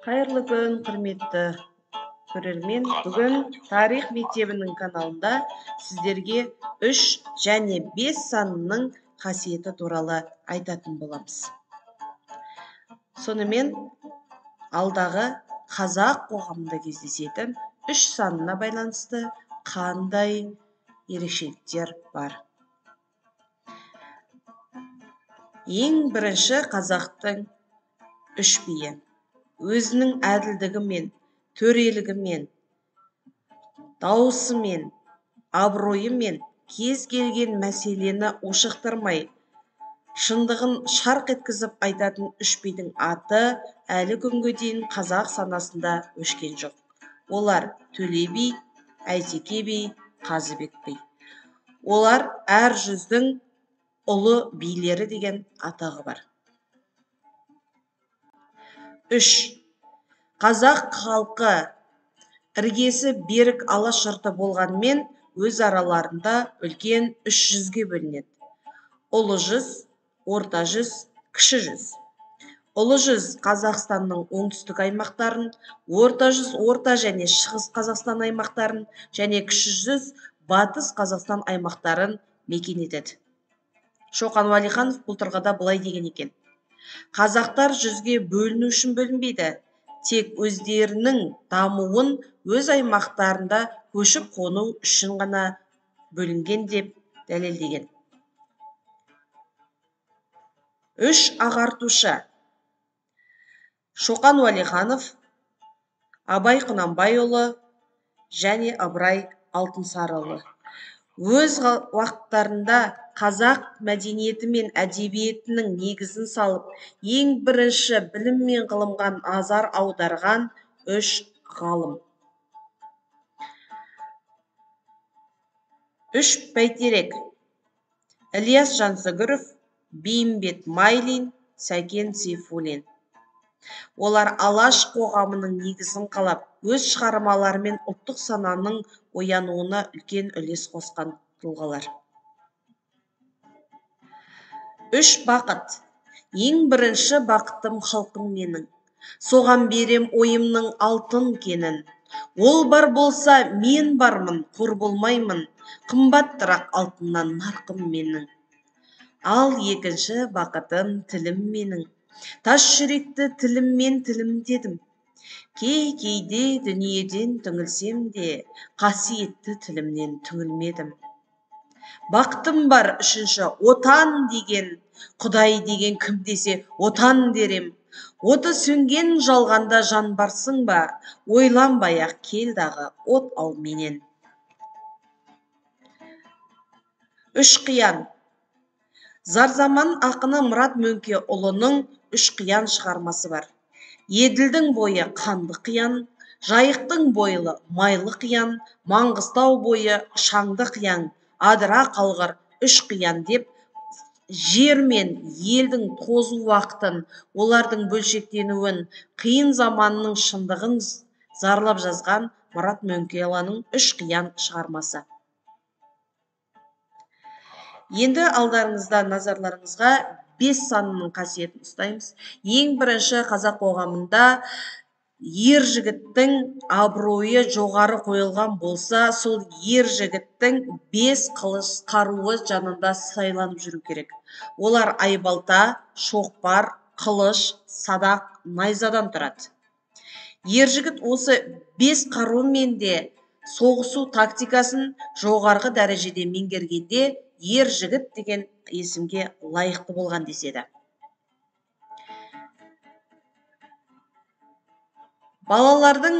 Қайырлы күн, құрметті көрермен. Бүгін Тарих мектебінің каналында сіздерге 3 және 5 санының қасиеті туралы айтатын боламыз. Сонымен алдағы қазақ қоғамында кездесетін 3 санына байланысты қандай ерекшеліктер бар? Ең бірінші қазақтың үш биі. Өзінің әділдігімен, төрелігімен, дауысымен, абыройымен кез келген мәселені ушықтырмай, шындығын шарқ еткізіп айтатын үш бидің аты әлі күнге дейін қазақ санасында өшкен жоқ. Олар Төле би, Әйтеке би, Қазыбек би. Олар әр жүздің ұлы билері деген атағы бар. 3. Қазақ халқы іргесі берік алаш жұрты болғанмен өз араларында үлкен үш жүзге бөлінеді. Ұлы жүз, орта жүз, кіші жүз. Ұлы жүз Қазақстанның оңтүстік аймақтарын, орта жүз орта және шығыс Қазақстан аймақтарын және кіші жүз батыс Қазақстан аймақтарын мекен етеді. Шоқан Уәлиханов бұл тұрғыда былай деген екен. Қазақтар жүзге бөліну үшін бөлінбейді, тек өздерінің дамуын өз аймақтарында көшіп қону үшін ғана бөлінген деп дәлелдеген. Үш ағартушы: Шоқан Уәлиханов, Абай Құнанбайұлы және Ыбырай Алтынсарыұлы. Өз уақыттарында қазақ мәдениеті мен әдебиетінің негізін салып, ең бірінші білім мен ғылымға назар аударған үш ғалым. Үш бәйтерек: Ілияс Жансүгіров, Бейімбет Майлин, Сәкен Сейфуллин. Олар Алаш қоғамының негізін қалап, өз шығармаларымен ұлттық сананың оянуына үлкен үлес қосқан тұлғалар. Үш бақыт. Ең бірінші бақытым халқым менің. Соған берем ойымның алтын кенін. Ол бар болса, мен бармын, қор болмаймын. Қымбаттырақ алтыннан нарқым менің. Ал екінші бақытым тілім менің. Тас жүректі тіліммен тілімдедім. Кей-кейде дүниеден түңілсем де, қасиетті тілімнен түңілмедім. Бақытым бар үшінші, отан деген, Құдай деген кім десе, отан дерем. Оты сөнген жалғанда жан барсың ба, ойланбай-ақ кел дағы от ал менен. Үш қиян. Зарзаман ақыны Мұрат Мөңкеұлының Үш қиян шығармасы бар. Еділдің бойы қанды қиян, Жайықтың бойы майлы қиян, Маңғыстау бойы шаңды қиян, адыра қалғыр үш қиян деп жер мен елдің тозу уақытын, олардың бөлшектенуін, қиын заманның шындығын зарлап жазған Мұрат Мөңкеұлының Үш қиян шығармасы. Енді алдарыңызда назарларыңызға 5 санының қасиетін ұстаймыз. Ең бірінші қазақ қоғамында ер жігіттің абыройы жоғары қойылған болса, сол ер жігіттің 5 қылыш қаруы жанында сайланып жүру керек. Олар айбалта, шоқпар, қылыш, садақ, найзадан тұрады. Ер жігіт осы 5 қарумен де соғысу тактикасын жоғарғы дәрежеде меңгергенде ер жігіт деген есімге лайықты болған деседі. Балалардың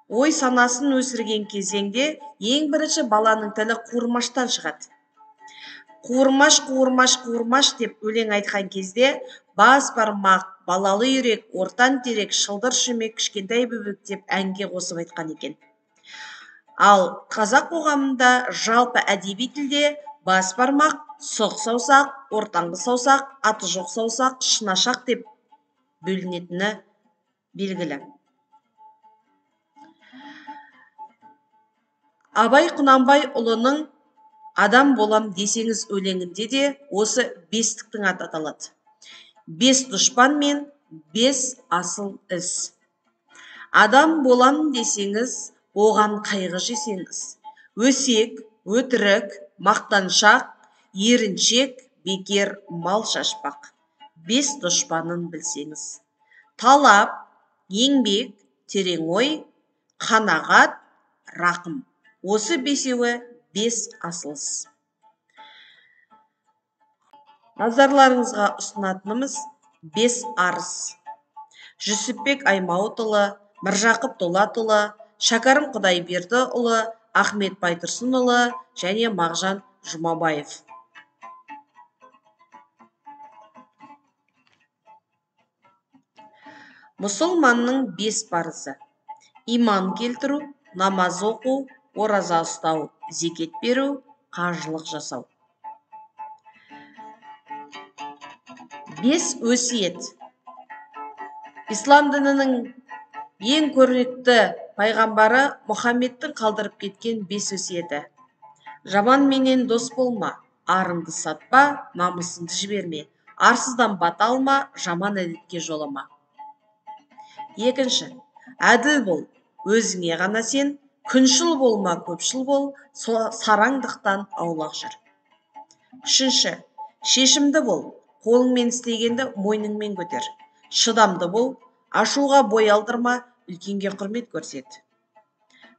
ой санасын өсірген кезеңде ең бірінші баланың тілі қуырмаштан шығады. Қуырмаш, қуырмаш, қуырмаш деп өлең айтқан кезде бас бармақ, балалы үйрек, ортан терек, шылдыр шүмек, кішкентай бөбек деп әнге қосып айтқан екен. Ал қазақ қоғамында жалпы әдеби тілде бас бармақ, сұқ саусақ, ортаңғы саусақ, аты жоқ саусақ, шынашақ деп бөлінетіні белгілі. Абай Құнанбайұлының Адам болам десеңіз өлеңінде де осы бестіктің аты аталады. 5 дұшпан мен Бес асыл іс. Адам болам десеңіз, оған қайғы жесеңіз. Өсек, өтірік, мақтаншақ, еріншек, бекер мал шашпақ. Бес дұшпанын білсеңіз. Талап, еңбек, терең ой, қанағат, рақым. Осы бесеуі бес асыл іс. Назарларыңызға ұсынатынымыз бес арыс. Жүсіпбек Аймауытұлы, Міржақып Дулатұлы, Шәкәрім Құдайбердіұлы, Ахмет Байтұрсынұлы және Мағжан Жұмабаев. Мұсылманның бес парызы: иман келтіру, намаз оқу, ораза ұстау, зекет беру, қажылық жасау. Бес өсиет. Ислам дінінің ең көрнекті пайғамбары Мұхаммедтің қалдырып кеткен бес өсиеті. Жаманменен дос болма, арыңды сатпа, намысыңды жіберме, арсыздан бата алма, жаман әдетке жолама. Екінші, әділ бол, өзіңе ғана сен, күншіл болма, көпшіл бол, сараңдықтан аулақ жүр. Үшінші, шешімді бол, қолыңмен істегенді мойныңмен көтер. Шыдамды бол, ашуға бой алдырма, үлкенге құрмет көрсет.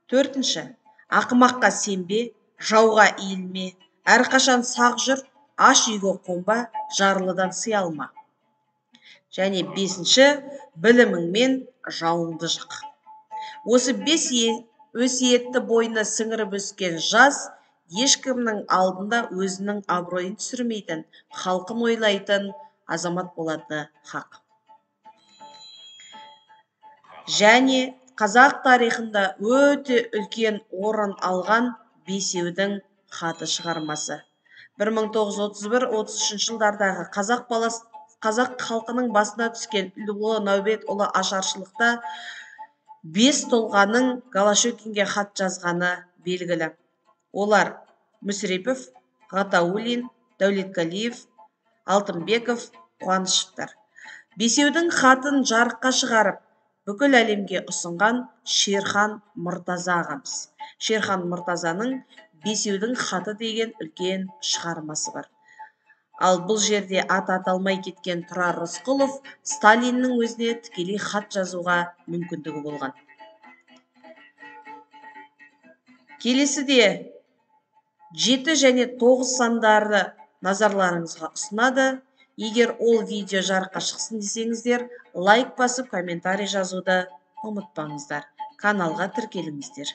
Төртінші, ақымаққа сенбе, жауға иілме, әрқашан сақ жүр, аш үйге қонба, жарлыдан сый алма. Және бесінші, біліміңмен жауыңды жық. Осы бес өсиетті бойына сіңіріп өскен жас ешкімнің алдында өзінің абыройын түсірмейтін, халқын ойлайтын азамат болатыны хақ. Және қазақ тарихында өте үлкен орын алған бесеудің хаты шығармасы. 1931-33 жылдардағы қазақ халқының басына түскен ұлы нәубет, ұлы ашаршылықта бес тұлғаның Голощекинге хат жазғаны белгілі. Олар Мүсірепов, Ғатаулин, Дәулетқалиев, Алтынбеков, Қуанышевтар. Бесеудің хатын жарыққа шығарып, бүкіл әлемге ұсынған Шерхан Мұртаза ағамыз. Шерхан Мұртазаның Бесеудің хаты деген үлкен шығармасы бар. Ал бұл жерде аты аталмай кеткен Тұрар Рысқұлов Сталиннің өзіне тікелей хат жазуға мүмкіндігі болған. Келесіде 7 және 9 сандарды назарларыңызға ұсынады. Егер ол видео жарыққа шықсын десеңіздер, лайк басып, комментарий жазуды ұмытпаңыздар. Каналға тіркеліңіздер.